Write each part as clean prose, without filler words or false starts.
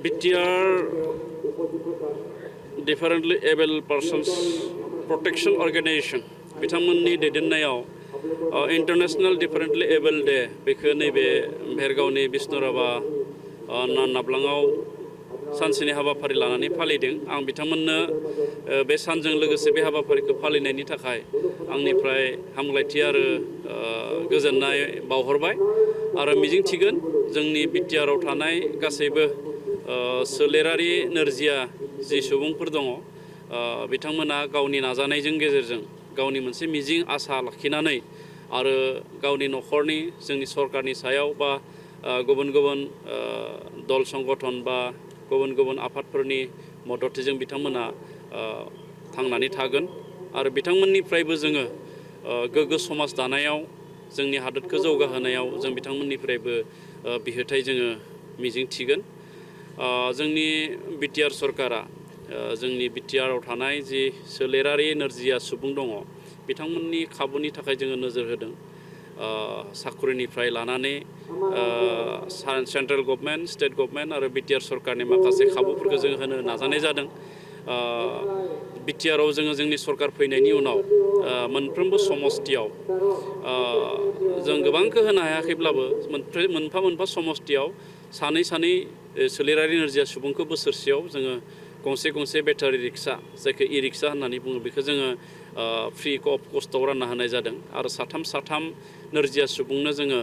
BTR Differently Able Persons Protection Organization बिथांमोननि दैदेननायाव International Differently Able Day बेखौ नैबे भेरगावनि बिष्णुराभा नाब्लाङाव सानसेनि हाबाफारि लानानै फालिदों। आं बिथांमोननो बे सानजों लोगोसे बे हाबाफारिखौ फालिनायनि थाखाय आंनिफ्राय हामलायथि आरो गोजोननाय बावहरबाय आरो मिजिंथिगोन जोंनि बिटिआरआव थानाय गासैबो सोलेरारि नोरजिया जि सुबुंफोर दङ बिथांमोना गावनि नाजानायजों गेजेरजों गावनि मोनसे मिजिं आसा लाखिनानै आरो गावनि न'खरनि जोंनि सरकारनि सायाव बा गुबुन गुबुन दल संगठन बा गुबुन गुबुन आफादफोरनि मददजों बिथांमोना थांनानै थागोन आरो बिथांमोननिफ्रायबो जोङो गोग्गो समाज दानायाव जोंनि हादोरखौ जौगाहोनायाव जों बिथांमोननिफ्रायबो बिहोथाय जोङो मिजिंथिगोन। जोंनि बिटिआर सरकारा जोंनि बिटिआरआव थानाय जि सोलेरारि नोरजिया सुबुं दङ बिथांमोननि खाबुनि थाखाय जोङो नोजोर होदों। साख्रिनिफ्राय लानानै सेन्ट्रेल गभर्नमेन्ट स्टेट गभर्नमेन्ट आरो बिटिआर सरकारनि माखासे खाबुफोरखौ जों होनो नाजानाय जादों। बिटिआरआव जोङो जोंनि सरकार फैनायनि उनाव मोनफ्रोमबो समस्थियाव जों गोबांखौ होनो हायाखैब्लाबो मोनफा मोनफा समस्थियाव सानै सानै सोलेरारि नोरजिया सुबुंखौ बोसोरसेयाव जोङो गंसे गंसे बेटारि रिक्सा जायखौ इ रिक्सा होननानै बुङो बेखौ जोङो फ्रि अफ कस्टआव रानना होनाय जादों आरो साथाम नोरजिया सुबुंनो जोङो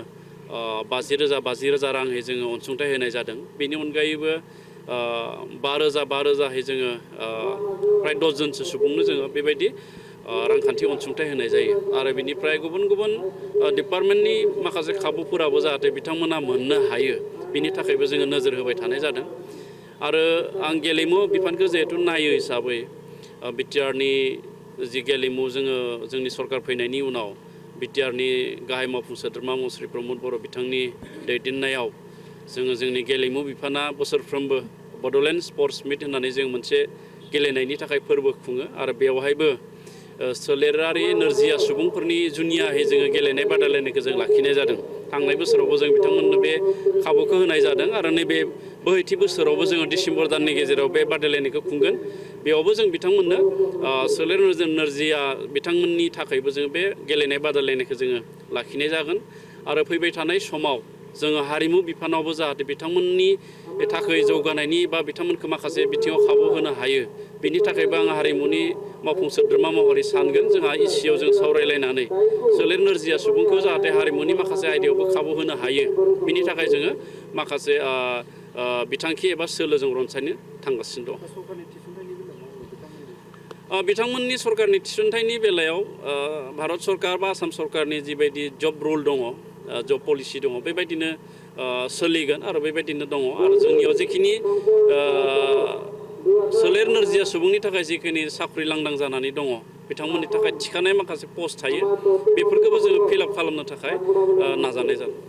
50,000 राङै जोङो अनसुंथाइ होनाय जादों। बेनि अनगायैबो 5,000 जोङो फ्राय 10 जनसो सुबुंनो जोङो बेबायदि रांखान्थि अनसुंथाइ होनाय जायो आरो बिनिफ्राय गुबुन गुबुन डिपार्टमेन्टनि माखासे खाबुफोराबो जाहाथे बिथांमोना मोननो हायो बिनि थाखायबो जोङो नोजोर होबाय थानाय जादों। आरो आं गेलेमु बिफानखौ जिहेतु नायो हिसाबै बिटिआरनि जि गेलेमु जोंनि सरकार फैनायनि उनाव बिटिआरनि गाहाय मावफुं सोद्रोमा मुस्रि प्रमद बर' बिथांनि दैदेननायाव जोङो जोंनि गेलेमु बिफाना बोसोरफ्रोमबो बड'लेण्ड स्पर्ट्स मिट होननानै जों मोनसे गेलेनायनि थाखाय फोरबो खुङो आरो बेवहायबो सोलेरारि नोरजिया सुबुंफोरनि जुनियाहै जोङो गेलेनाय बादायलायनायखौ जों लाखिनाय जादों। थांनाय बोसोरावबो जों बिथांमोननो बे खाबुखौ होनाय जादों आरो नैबे बोहैथि बोसोरावबो जोङो डिसेम्बर दाननि गेजेराव बे बादायलायनायखौ खुंगोन। बेयावबो जों बिथांमोननो सोलेर नोरजिया बिथांमोननि थाखायबो जों बे गेलेनाय बादायलायनायखौ जोङो लाखिनाय जागोन आरो फैबाय थानाय समाव जोङो हारिमु बिफानावबो जाहाथे बिथांमोननि थाखाय जौगानायनि बा बिथांमोनखौ माखासे बिथिङाव खाबु होनो हायो बिनि थाखायबो आं हारिमुनि मावफुं सोद्रोमा महरै सानगोन जोंहा इसिआव जों सावरायलायनानै सोलेर नोरजिया सुबुंखौ जाहाथे हारिमुनि माखासे आयदायावबो खाबु होनो हायो बिनि थाखाय जोङो माखासे बिथांखि एबा सोलो जों रनसायनो थांगासिनो दं। बिथांमोननि सरकारनि थिसनथाइनि बेलायाव भारत सरकार बा आसाम सरकारनि जिबायदि जब रुल दङ जब पलिसि दङ बेबायदिनो सोलिगोन आरो बेबायदिनो दङ आरो जोंनियाव जिखिनि सोलेर नोरजिया सुबुंनि थाखाय जिखिनि साख्रि लांदां जानानै दङ बिथांमोननि थाखाय थिखानाय माखासे पस्ट थायो बेफोरखौबो जोङो फिल आप खालामनो थाखाय नाजानाय जादों।